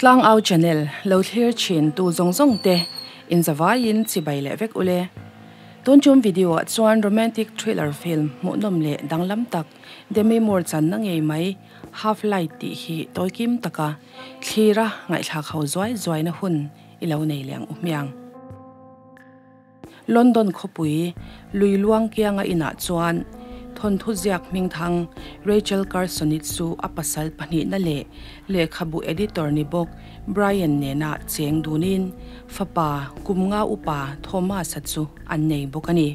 Tlangau channel lo thlir thin tu zawng zawng te in zavaiin chibai leh vek ule. Tun tum video ah chuan romantic thriller film hmuhnawm leh danglam tak Demi Moore channa ngei mai Half Light tih hi tawikim taka thlira ngaihthlak ho zuai zuaina hun i lo nei leh ang u hmiang. London khawpui lui luang kianga inah chuan thawnthu ziak hmingthang Rachel Carson-i chu a pasal pahnihna leh lehkhabu editor ni bawk Brian nena cheng dunin fapa kum nga upa Thomas-a chu an nei bawk a ni.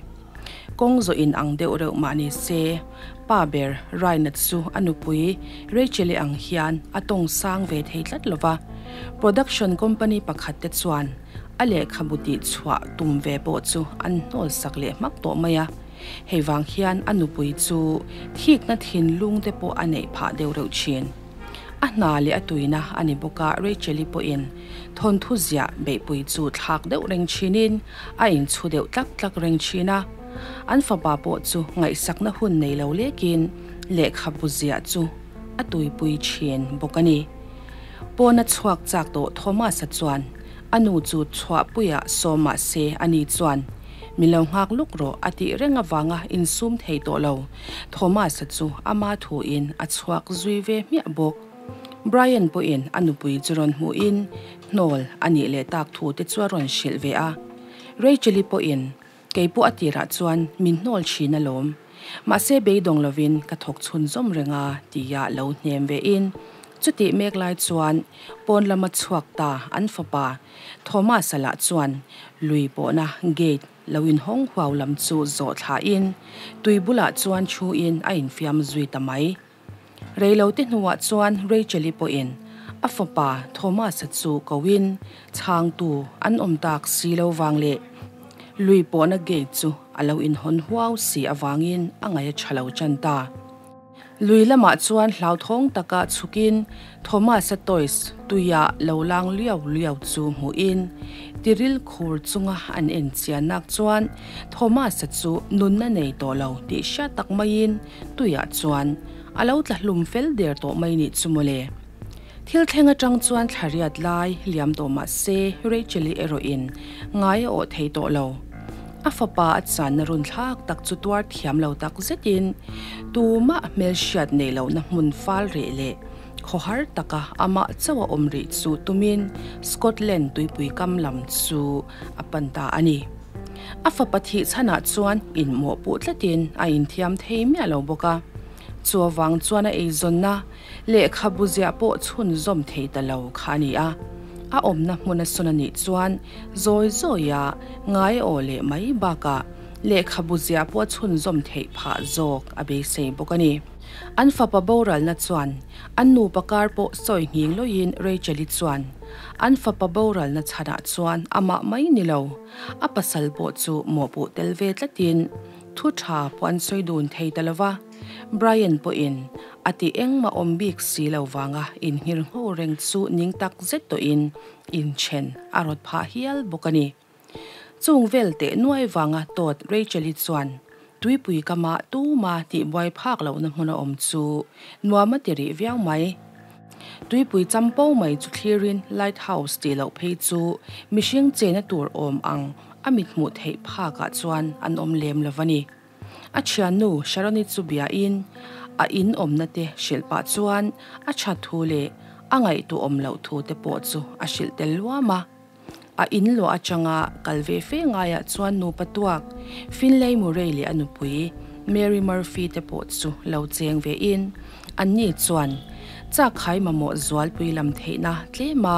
Kawng zawh in ang deuh reuh mah ni se, pa ber Ryan-a chu a nupui Rachel-i ang hian a tawng sang ve thei tlat lo va, production company pakhat te chuan a lehkhabu tih chhuah tum ve pawh chu an hnawl sak leh hmak tawh mai a. Hei vang hian a nupui chu thikna thinlung te pawh a neih phah deuh reuh thin. A hna leh a tuina a ni bawk a, Rachel-i pawhin thawnthu ziah beihpui chu thlak deuh reng thinin a inchhu deuh tlak tlak reng thin a. An fapa pawh chu ngaihsakna hun nei lo lekin lehkhabu ziah chu a tuipui thin bawk a ni. Pawna chhuak chak tawh Thomas-a chuan a nu chu chhuahpuiah sawm mah se ani chuan Mi lo nghak luk rawh a tih reng avanga insum thei tawh lo. Thomas-a chu ama thuin a chhuak zui ve hmiah bawk. Brian pawhin a nupui chu rawn hmuhin hnawl a nih leh tak thu te chu a rawn hrilh ve a. Rachel-i pawhin, Kei pawh a tirah chuan min hnawl thin alawm. Mahse beidawng lovin ka thawk chhunzawm reng a tia lo hnem vein chutih mek lai chuan pawn lama chhuak ta an fapa Thomas-a lah chuan lui pawhna gate lo inhawng huau lam chu zawh thlain tui bulah chuan thuin a infiam zui ta mai. Reilote hnuah chuan Rachel-i pawhin a fapa Thomas-a chu koin chhangtu an awm tak si lo vang leh lui pawhna gate chu a lo inhawn huau si avangin a ngaih a tha lo tan ta. Lui lamah chuan hlauthawng taka chhukin Thomas-a toys tuia lo lang liau liau chu hmuhin tiril khur chunga an en chiannak chuan Thomas-a chu nunna nei tawh lo tih hriat tak maiin tuiah chuan a lo tla hlum fel der tawh mai nih chu mawle. Thil thleng atang chuan thla riat lai liam tawh mah se Rachel-i erawhin ngai a awh thei tawh lo. A fapa a channa run thlak tak chu tuar thiam lo tak zetin tumah hmelhriat neih lohna hmun fal reh leh khawhar taka amah chauh a awm rih chu tumin Scotland tuipui kam lam chu a pan ta a ni. A fapa thih chhanah chuan inmawhpuh tlatin a inthiam thei miah lo bawk a. Chu avang chuan a eizawnna Lehkhabu ziah pawh chhunzawm thei ta lo kha a ni a, a awmna hmun a sawn a nih chuan zawi zawia ngai aw leh mai bakah lehkhabu ziah pawh a chhunzawm theih phah zawk a beisei bawk a ni. An fapa boralna chuan an nupa kar pawh sawi nghing loin Rachel-i chuan an fapa boralna chhanah chuan amah mai ni lo, a pasal pawh chu mawhpuh tel ve tlatin thu tha pawh an sawi dun thei ta lo va. Brian pawhin a ti engmah awm bik si lo vanga inhngir ngho reng chu ning tak zet tawhin inthen a rawt phah hial bawk a ni. Chung vel teh nuai vanga tawt Rachel-i chuan tuipui kama tuma tihbuai phak lohna hmun a awm chu nuam a ti rih viau mai. Tuipui champo mai chu thlirin lighthouse tih loh phei chu mihring chena tur awm ang a mithmuh theih phakah chuan an awm lem lo va ni. A thiannu Sharoni chu biain a in awmna te hrilh pah chuan a that thu leh a ngaihtuah awm loh thu te pawh chu a hrilh tel luam a. A in luah atanga kal ve fe ngaiah chuan nupa tuak Finlay Murray leh a nupui Mary Murphy te pawh chu lo cheng ve in anni chuan chakkhai mamawh zualpui lam theihna tlema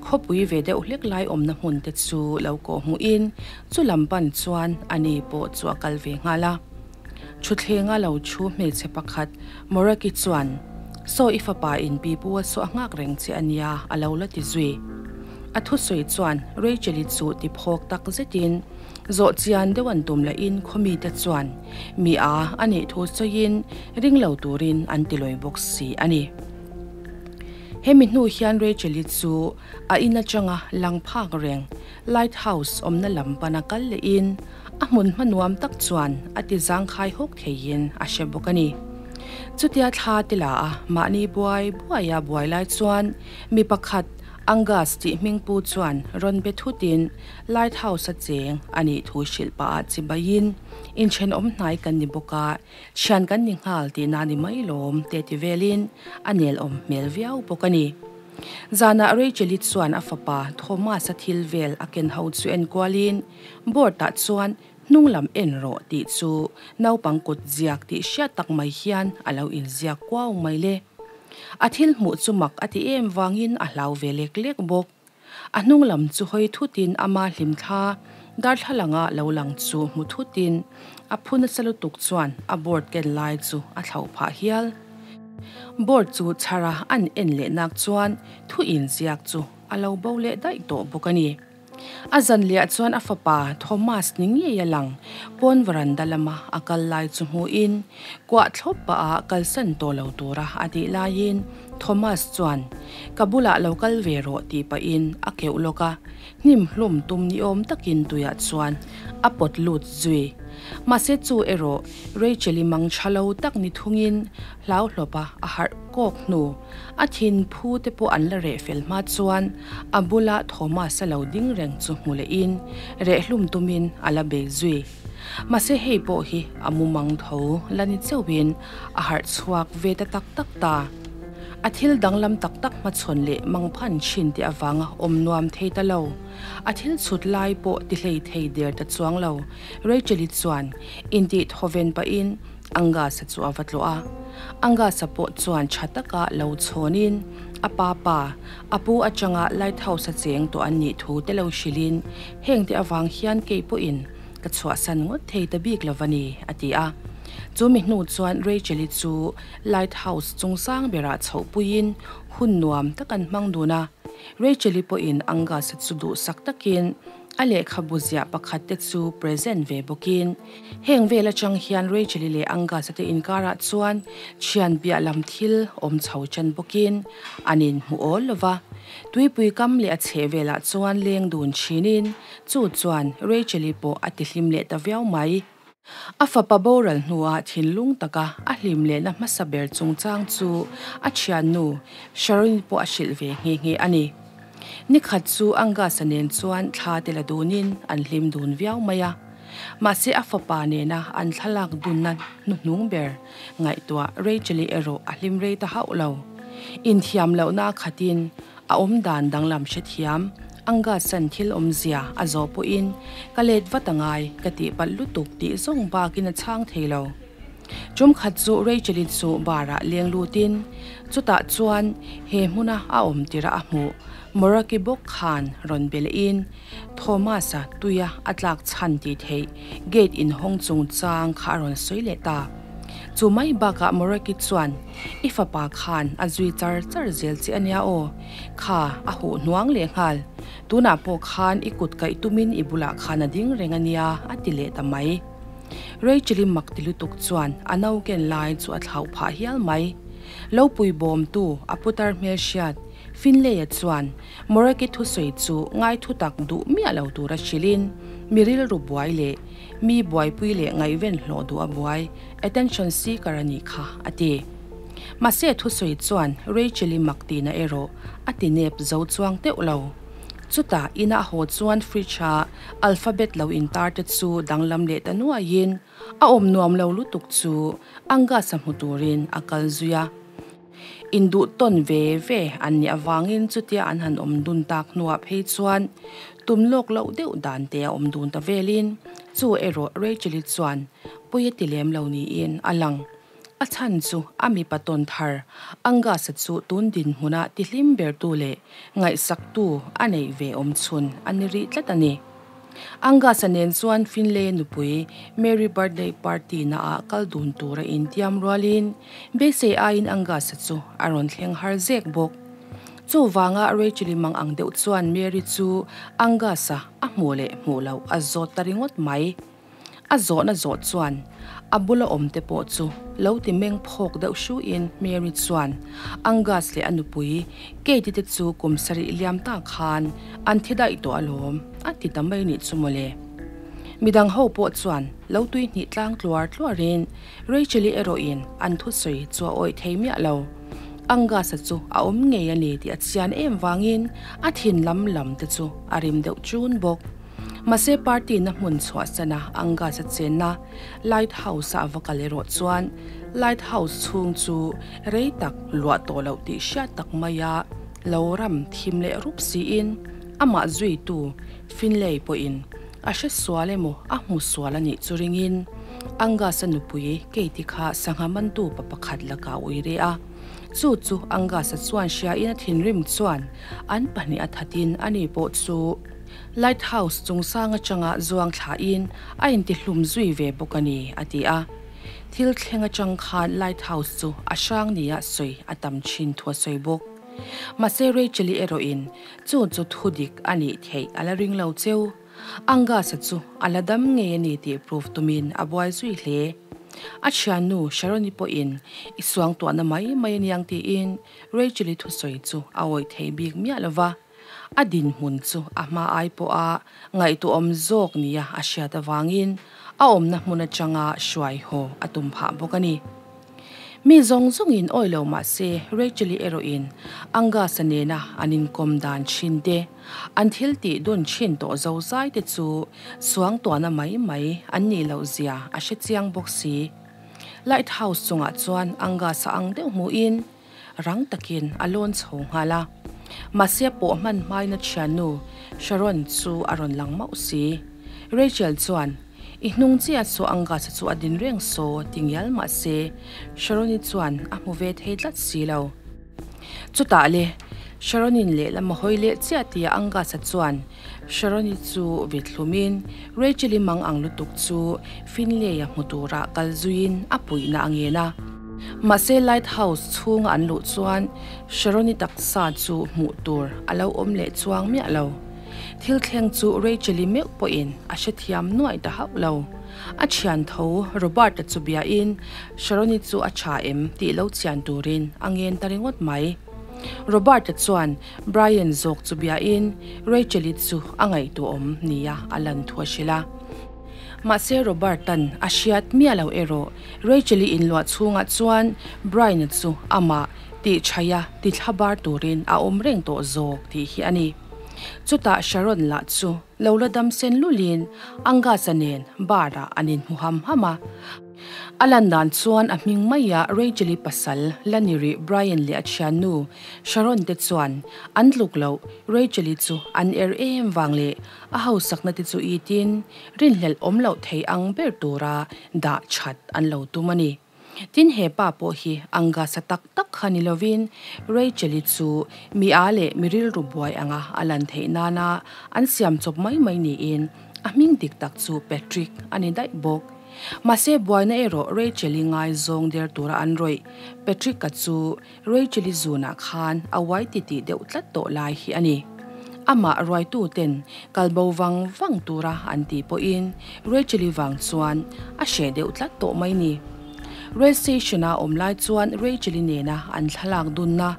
khawpui ve deuh hlek lai awmna hmun te chu lo kawh hmuhin Chu lam pan chuan ani pawh chu a kal ve nghal a. Thuthlenga lo thu hmeichhe pakhat Moraki chuan, Saw i fapa in pi pu a saw a nghak reng che a nia a lo la ti zui. A thusawi chuan Rachel-i chu ti phawk tak zetin zawh chian deuh an tum lahin khawmite chuan mi a a nih thu sawiin ring lo turin an ti lawi bawk si a ni. Hemi hnu hian Rachel-i chu a in atanga lang phak reng Lighthouse awmna lam pana kal lehin a hmun hma nuam tak chuan a ti zangkhai hawk theiin a hre bawk a ni. Chutia thla ti la a mahni buai buaia buai lai chuan mi pakhat Angus tih hmingpu chuan rawn be thutin Lighthouse a cheng a nih thu hrilh pah ah chibaiin inthenawm hnai kan ni bawk a, thian kan ni nghal tihna ni mai lawm te ti velin a nelawm hmel viau bawk a ni. Zanah Rachel-i chuan a fapa Thomas-a thil vel a ken ho chu en kualin board-ah chuan hnung lam en rawh tih chu naupang kut ziak tih hriat tak mai hian a lo inziak kuau mai le. A thil hmuh chu mak a ti em vangin a hlau ve lek lek bawk. A hnung lam chu hawi thutin ama hlimthla darthlalanga lo lang chu hmu thutin a phu nasa lutuk chuan a board ken lai chu a thlauh phah hial. Board chu chhara an en leh nak chuan thu inziak chu a lo bo leh daih tawh bawk a ni. A zanliah chuan a fapa Thomas ni ngei a lang, pawn varanda lama a kal lai chu hmuhin kuah thlawp pah a kalsan tawh lo tura a tih laiin Thomas chuan, Ka bulah lo kal ve rawh tih pahin a keuh lawk a, hnim hlum tum ni awm takin tuiah chuan a pawt lut zui. Mahse chu erawh Rachel-i mang tha lo tak ni thungin hlauhlawpa a harh kawk hnu A thin phu te pawh an la reh fel hma chuan a bula Thomas-a lo ding reng chu hmu lehin reh hlum tumin a la bei zui. Mahse hei pawh hi a mumang tho la ni chauhin a harh chhuak ve ta tak tak ta. A thil danglam tak tak hmachhawn leh mangphan thin te avanga awm nuam thei ta lo. A thil chhut lai pawh ti hlei thei der ta chuang lo. Rachel-i chuan intih thawven pahin Angus-a chu a va tlawh a. Angus-a pawh chuan tha taka lo chhawnin a pa pa, a pu atanga Lighthouse-a cheng tawh an nih thu te lo hrilhin, Hengte avang hian kei pawhin ka chhuahsan ngawt thei ta bik lo va ni, a ti a. Chu mi hnu chuan Rachel-i chu Lighthouse chungchang berah chhohpuiin hun nuam tak an hmang dun a. Rachel-i pawhin Angus-a chu duhsak takin A lehkhabu ziah pakhat te chu present ve bawkin heng vel atang hian Rachel-i leh Angus-a te inkarah chuan thian piah lam thil awm chho chen bawkin an inhmu awl lo va. Tuipui kam leh a chheh velah chuan leng dun thinin chu chuan Rachel-i pawh a tihlim leh ta viau mai. A fapa boral hnuah thinlung taka a hlim lehna hmasa ber chungchang chu a thiannu Sharon-i pawh a hrilh ve nghe nghe a ni. Nikhat chu Angus-a nen chuan thla te la dunin an hlim dun viau mai a. Mahse a fapa nena an thlalak dunna hnuhnung ber ngaihtuah Rachel-i erawh a hlim rei ta hauh lo. Inthiam lohna khatin a awmdan danglam hrethiam Angus-a'n thil awmzia a zawh pawhin ka let vat a ngai ka tih palh lutuk tih zawng bakin a chhang thei lo. Tum khat chu Rachel-i chu bar-ah leng lutin chutah chuan he hmuna a awm tirah a hmuh Moraki bawk khan rawn be lehin Thomas-a tuia a tlak chhan tih theih gate inhawng chungchang kha a rawn sawi leh ta. Chu mai bakah Moraki chuan I fapa khan a zui char char zel che a nia aw. Kha, a huh hnuang leh nghal. Tunah pawh khan i kut kaih tumin i bulah khan a ding reng a nia, a ti leh ta mai. Rachel-i mak ti lutuk chuan a no ken lai chu a thlauh phah hial mai. Lo pui bawmtu a putar hmelhriat Finlay-a chuan Moreki thusawi chu ngai thutak duh miah lo tura hrilhin mi rilru buai leh mi buaipui leh ngaihven hlawh duh a buai, attention seeker a nih kha, a ti. Mahse thusawi chuan Rachel-i mak tihna erawh a ti nep zo chuang teuh lo. Chutah inah haw chuan fridge-a alphabet lo intar te chu danglam leh ta nuaiin a awm nuam lo lutuk chu Angus-a hmu turin a kal zui a. Induh tawn ve ve an nih avangin chutia an han awm dun tak hnuah phei chuan tum lawk loh deuh dan te a awm dun ta velin chu erawh Rachel-i chuan pawi a ti lem lo niin a lang. A chhan chu a mipa tawn thar Angus-a chu tun dinhmuna tihlim bertu leh ngaihsaktu a neih ve awm chhun a ni rih tlat a ni. Angus-a nen chuan Finlay nupui Mary birthday party naah kal dun tura intiam rualin beisei aiin Angus-a chu a rawn thleng har zek bawk. Chuvanga Rachel-i mang ang deuh chuan Mary chu Angus-a a hmuh leh hmuh loh a zawt ta ringawt mai. A zawhna zawh chuan a bula awm te pawh chu lo ti meng phawk deuh hruin Mary chuan Angus leh a nupui Katie te chu kum sarih liam ta khan an thi daih tawh alawm a ti ta mai nih chu mawle. Midang ho pawh chuan lo tui hnih tlang tluar tluarin Rachel-i erawhin an thusawi chu a awih thei miah lo. Angus-a chu a awm ngei a ni tih a chian em vangin a thin lam lam te chu a rim deuh chun bawk. Mahse party na hmun chhuahsana Angus-a chenna Lighthouse-a a va kal erawh chuan Lighthouse chhung chu rei tak luah tawh loh tih hriat tak maia lo ram thim leh rup siin amah zuitu Finlay pawhin a hre sual emaw a hmu sual a nih chu ringin Angus-a nupui Kate-i kha sangha mantu pa pakhat lakah a ui reh a. Chu chu Angus-a chuan hriain a thinrim chuan an pahnih a thatin ani pawh chu Lighthouse chungsang atanga zuang thlain a intihlum zui ve bawk a ni, a ti a. Thil thleng atang khan Lighthouse chu a hrang nia sawi a tam thin thu a sawi bawk. Mahse Rachel-i erawhin chu chu thudik a nih theih a la ring lo cheu. Angus-a chu a la dam ngei a ni tih proof tumin a buai zui hle. A thiannu Sharon-i pawhin i suangtuahna mai mai a niang tiin Rachel-i thusawi chu a awih thei bik miah lo va. A dinhmun chu a hma ai pawha ngaihtuahawm zawk nia a hriat avangin a awmna hmun atanga hruai haw a tum phah bawk a ni. Mi zawng zawngin awi lo mah se Rachel-i erawhin Angus-a nena an inkawm dan thin te, an thil tih dun thin tawh zo zai te chu suangtuahna mai mai an nih loh zia a hre chiang bawk si. Lighthouse chungah chuan Angus-a ang deuh hmuhin rang takin a lawn chho nghal a. Mahse a pawh hman hmain a thiannu Sharon chu a rawn lang mauh si. Rachel chuan, I hnung chiah saw Angus-a chu a din reng saw ti ngial mah se, Sharon-i chuan a hmu ve thei tlat si lo. Chutah le, Sharon-in lehlam a hawi leh chiah tia Angus-a chuan Sharon-i chu vit hlumin Rachel-i mang ang lutuk chu Finlay-a hmu tura kal zuiin a puihna a ngen a. Mahse Lighthouse chhunga an luh chuan Sharon-i taksa chu hmuh tur a lo awm leh chuang miah lo. Thil thleng chu Rachel-i meuh pawhin a hrethiam nuaih ta hauh lo. A thian tho Robert-a chu biain Sharon-i chu a tha em tih lo chian turin a ngen ta ringawt mai. Robert-a chuan Brian zawk chu biain Rachel-i chu a ngaihtuahawm nia a lan thu a hrilh a. Mahse Robert-a'n a hriat miah lo erawh Rachel-i inluah chhungah chuan Brian-a chu amah tihchhaia tithlabar turin a awm reng tawh zawk tih hi a ni. Chutah Sharon lah chu lo la dam sen lulin Angus-a nen bar-ah an inhmu ham ham a. A lan dan chuan a hming maia Rachel-i pasal la ni rih Brian leh a thiannu Sharon te chuan an tluk loh Rachel-i chu an er em vang leh a hausakna te chu itin rinhlelh awm loh thei ang ber tura dah that an lo tum a ni. Tin he pa pawh hi Angus-a tak tak kha ni lovin Rachel-i chu mi a leh mi rilru buai anga a lan theih nana an siam chawp mai mai niin a hming dik tak chu Patrick a ni daih bawk. Mahse buaina erawh Rachel-i ngaizawng der tura an rawih Patrick-a chu Rachel-i zunah khan a uai titih deuh tlat tawh lai hi a ni. Amah ruaituten kal bo vang vang tura an tih pawhin Rachel-i vang chuan a hreh deuh tlat tawh mai ni. Rail station-a awm lai chuan Rachel-i nena an thlalak dunna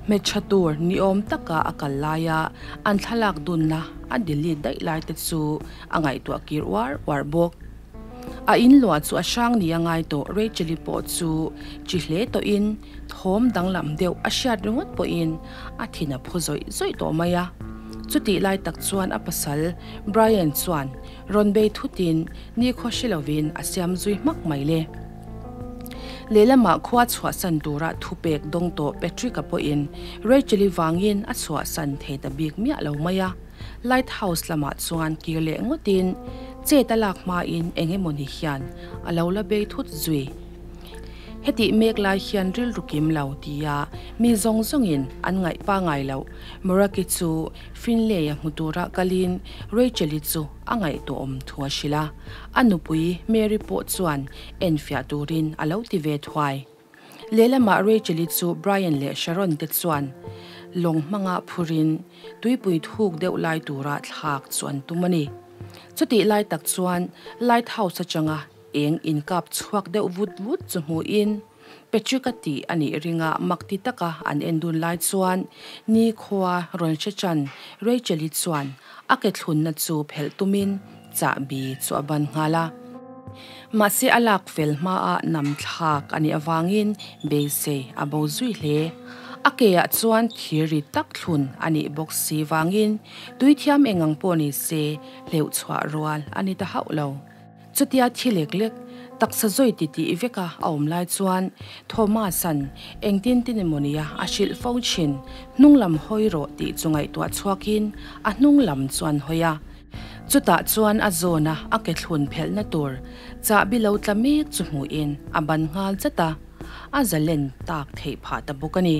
hmetha tur ni awm taka a kal laia an thlalak dunna a delete daih lai te chu a ngaihtuah kir uar uar bawk. A in luah chu a hrang ni a ngai tawh Rachel-i pawh chu chi hle tawhin thawm danglam deuh a hriat ringawt pawhin a thin a phu zawih zawih tawh mai a. Chutih lai tak chuan a pasal Brian chuan rawn bei thutin nikhua hre lovin a siam zui hmak mai le. Lehlamah khua chhuahsan tura thupek dawng tawh Patrick-a pawhin Rachel-i vangin a chhuahsan thei ta bik miah lo mai a. Lighthouse lamah chuan kir leh ngawtin chet a lak hmain eng emawni hian a lo la bei thut zui. Hetih mek lai hian rilru kim lo tia mi zawng zawngin an ngaih pangai loh Muraki chu Finlay-a hmu tura kalin Rachel-i chu a ngaihtuahawm thu a hrilh a, a nupui Mary pawh chuan enfiah turin a lo ti ve thuai. Lehlamah Rachel-i chu Brian leh Sharon te chuan lawng hmanga phurin tuipui thuk deuh lai tura thlak chu an tum a ni. Chutih lai tak chuan lighthouse atanga eng inkap chhuak deuh vut vut chu hmuhin Patrick-a tih a nih ringa mak ti taka an en dun lai chuan nikhua rawn hre chan Rachel-i chuan a ke thlunna chu phelh tumin chahbi chu a ban nghal a. Mahse a lak fel hmaah nam thlak a nih avangin beisei a bo zui hle. A keah chuan thir ri tak thlun a nih bawk si vangin tui thiam eng ang pawh ni se hleuh chhuah rual a ni ta hauh lo. Chutia thi lek lek, taksa zawi ti tih veka a awm lai chuan Thomas-a'n engtin tin emaw nia a hrilh fo thin, hnung lam hawi rawh tih chu ngaihtuah chhuakin a hnung lam chuan hawi a. Chutah chuan a zawna a ke thlun phelhna tur chahbi lo tla mek chu hmuhin a ban nghal zat a, a zalen tak theih phah ta bawk a ni.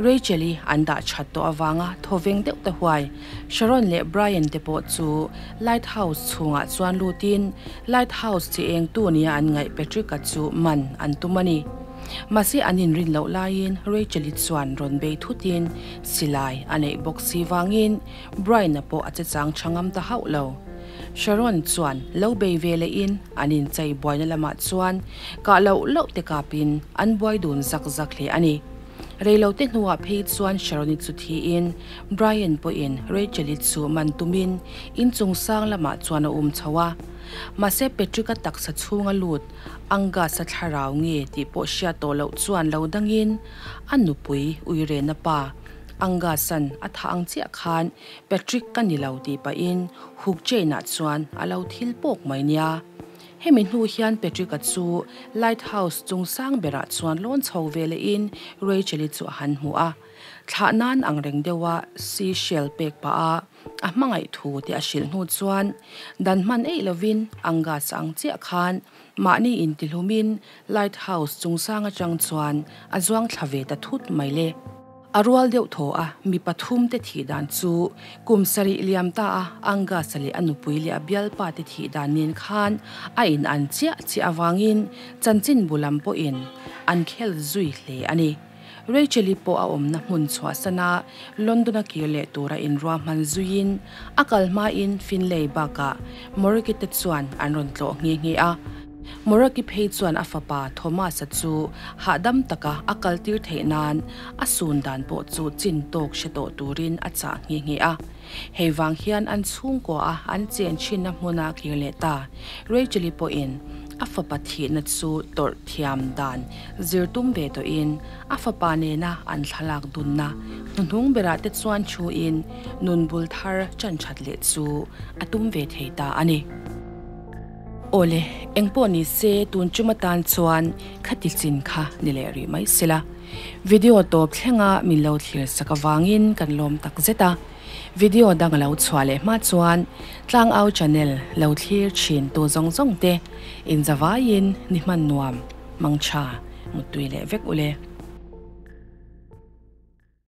Rachel-i an dah that tawh avanga thawveng deuh ta huai. Sharon leh Brian te pawh chu Lighthouse chhungah chuan lutin Lighthouse chi engtu nia an ngaih Patrick-a chu man an tum a ni. Mahse an inrin loh laiin Rachel-i chuan rawn bei thutin silai a neih bawk si vangin Brian-a pawh a che chang tha ngam ta hauh lo. Sharon chuan lo bei ve lehin an inchei buaina lamah chuan kah loh loh te kapin an buai dun zak zak hle a ni. Reilote hnuah phei chuan Sharon-i chu thiin Brian pawhin Rachel-i chu man tumin inchung sang lamah chuan a um chho a. Mahse Patrick-a taksa chhunga lut Angus-a thlarau nge tih pawh hriat tawh loh chuan lo dangin a nupui Uirena pa Angus-a'n a thah ang chiah khan Patrick ka ni lo tih pahin hook chain-ah chuan a lo thil pawk mai nia. Hemi hnu hian Patrick-a chu lighthouse chung sang berah chuan lawn chho ve lehin Rachel-i chu a han hmu a. Thlah nan ang reng deuha seashell pek pah a a hmangaih thu te a hrilh hnu chuan dan hman eih lovin Angus-a ang chiah khan mahni intihlumin lighthouse chung sang atang chuan a zuang thla ve ta thut mai le. A rual deuh thaw a, mi pathum te thih dan chu kum sarih liam ta a Angus-a leh a nupui leh a bialpa te thih dan nen khan a in an chiah chiah avangin chanchin bu lam pawhin an khel zui hle a ni. Rachel-i pawh a awmna hmun chhuahsan a London-a kir leh tura inruahman zuiin a kal hmain Finlay bakah Moriki te chuan an rawn tlawh nghe nghe a. Moraki phei chuan a fapa Thomas-a chu hahdam taka a kaltir theih nan a sun dan pawh chu chin tawk hre tawh turin a chah nghe nghe a. Hei vang hian an chhungkua a an chen thinna hmuna kir leh ta. Rachel-i pawhin a fapa thihna chu tawrh thiam dan zir tum ve tawhin a fapa nena an thlalak dunna hnuhnung berah te chuan thuin nun bul thar chan that leh chu a tum ve thei ta a ni. Awle, engpawh ni se tun chum atan chuan khati chin kha ni leh rih mai sela. Video tawp thlenga min lo thlir sak avangin kan lawm tak zet a. Video dang a lo chhuah leh hma chuan Tlangau channel lo thlir thin tu zawng zawng te inzavaiin ni hman nuam, mangtha, muttui leh vek ule.